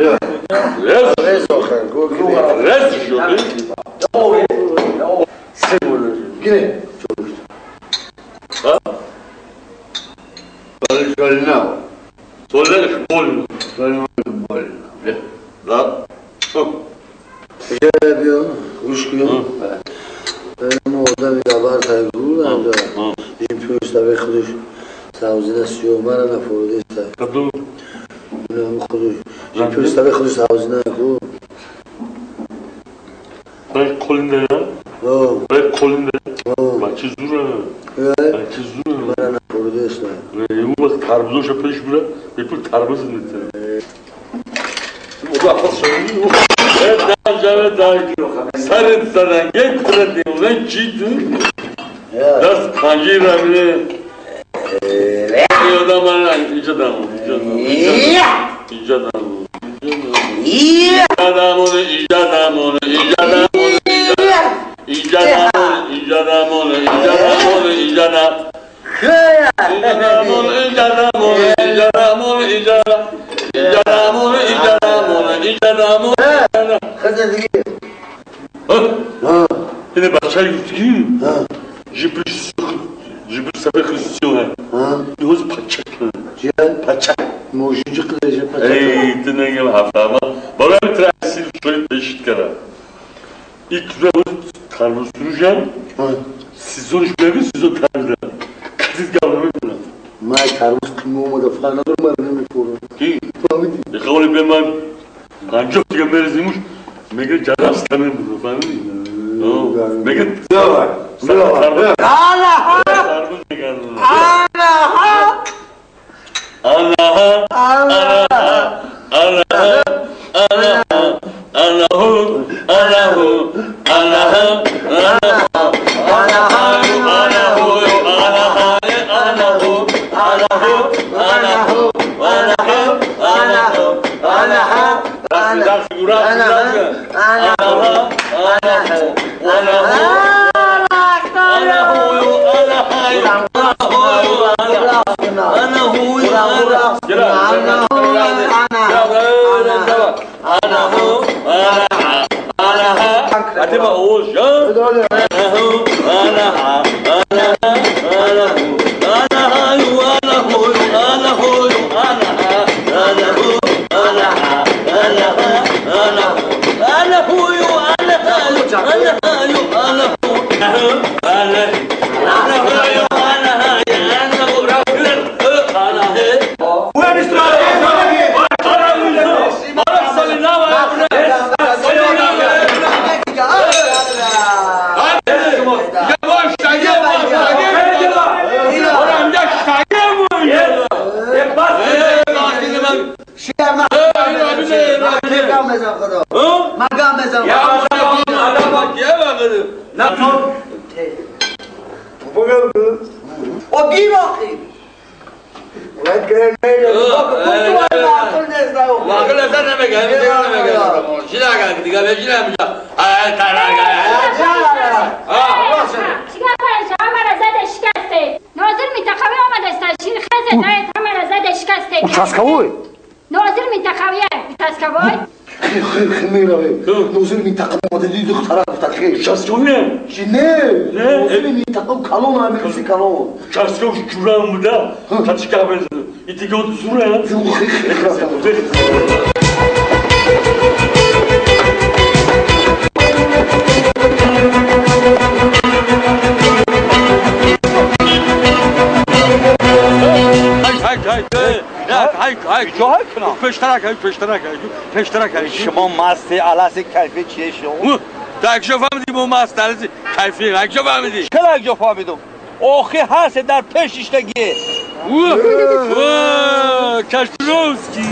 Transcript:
رز آخر رز شده گیره ها برای سولش بول بول لا بیا گوش کن ما آدم دبر تایگور هم دارم این پیوش دبه خودش سوزینه سیو من نفورده است کدوم خودش این پیوش دبه خودش سوزینه کو برای کلینده برای کلینده بچه زوره بچه زوره من نفورده است اون وقت تربوزش پیش بره به پول تربوز میده سرت زدن یک طرف دیوونه چی تو؟ دست پنجه رمیده یادم من اینجا دمون اینجا دمون اینجا دمون اینجا دمون اینجا دمون اینجا دمون اینجا دمون اینجا دمون اینجا دمون اینجا دمون اینجا دمون اینجا دمون اینجا دمون اینجا دمون خزه دیگه ها اینه بچه گفتی جبر سبه خریستیونه یهوز پچک چیه؟ پچک موجودی قدر پچک ای تنگم هفته ما بالا ترسیل شوی پشت کردم ilk روز ترمز فروشم سیزونش بگو سیزون ترمز کسی گاو نمیدونم من ترمز قیمه اومده فقط ندارم من نمیخورم کی؟ فهمیدی؟ خواهی به من 50 دیگه برزیموش میگه جرس تمیم بود فهمیدی؟ میگه ترمز میگن آنها آنها آنها آنها آنها آنها آنها Участковой? ناظر منطقویه участковой؟ خیر خیر خیر میروه ناظر منطقه اومده دید دختره گفت خیر участковый چی نه ناظر منطقه کلون امریکسی کلون участковый جورم بوده کچی که بزنه ایتیگه زوره خیر خیر خیر پشترک شما مستی السی کیفی چیه شما؟ تا اکجا فهمیدی ما مست السی کیفی اکجا فهمیدی؟ چرا اکجا فهمیدم؟ آخه هست در پیش اشتگیه کشتروسکی.